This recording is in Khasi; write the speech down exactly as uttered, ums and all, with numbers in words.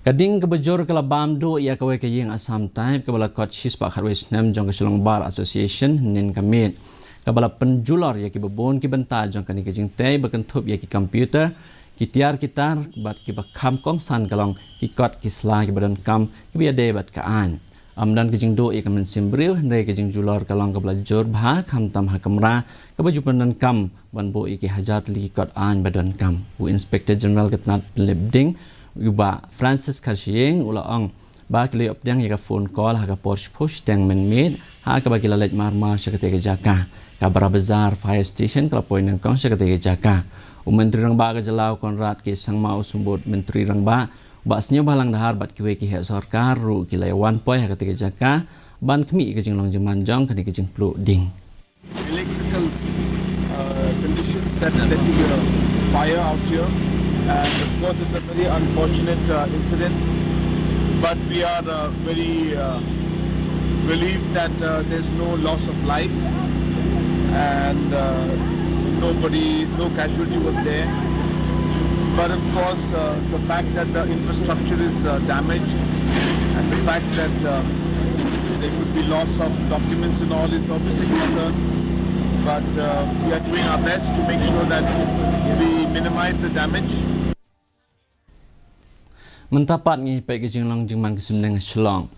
Ka ding kaba jur ka la bam duh ïa kawei ka ïing Assam Type kaba la kot shispah khatwei snem jong ka Shillong Bar Association hynnin ka miet, kaba la pynjulor ïa kiba bun ki bynta jong kane ka jingtei ba kynthup ïa ki computer, ki tiar ki tar bad kiba kham kongsan ka long ki kot ki sla kiba donkam kiba ïadei bad ka aiñ. Ym don ka jingduh ïa ka mynsiem briew, hynrei ka jingjulor ka long kaba la jur bha khamtam ha kamra kaba ju pyndonkam ban buh ïa ki hajar tylli ki kot aiñ ba donkam. U Inspector General ka tnad pynlip ding, u Bah Francis Kharshiing, u la ong ba ki la ïoh pdiang ïa ka phone call ha ka por shiphew shiteng mynmiet ha kaba ki la leit marmar sha katei ka jaka. Ka Barabazar Fire Station ka la poi nyngkong sha katei ka jaka. U Myntri Rangbah ka jylla u Conrad K Sangma, u Symbud Myntri Rangbah, u Bah Sniawbhalang Dhar bad kiwei ki heh sorkar ruh ki la ïa wan poi ha katei ka jaka ban khmih ïa ka jinglong jingman jong kane ka jingpluh ding. Electrical uh, conditions that led to the fire out here. And of course, it's a very unfortunate uh, incident. But we are uh, very uh, relieved that uh, there's no loss of life and uh, nobody, no casualty was there. But of course, uh, the fact that the infrastructure is uh, damaged and the fact that uh, there could be loss of documents and all is obviously a concern. But uh, we are doing our best to make sure that we minimize the damage. Mynta pat ngi peit ka jinglong jingman ka suiñbneng ha Shillong.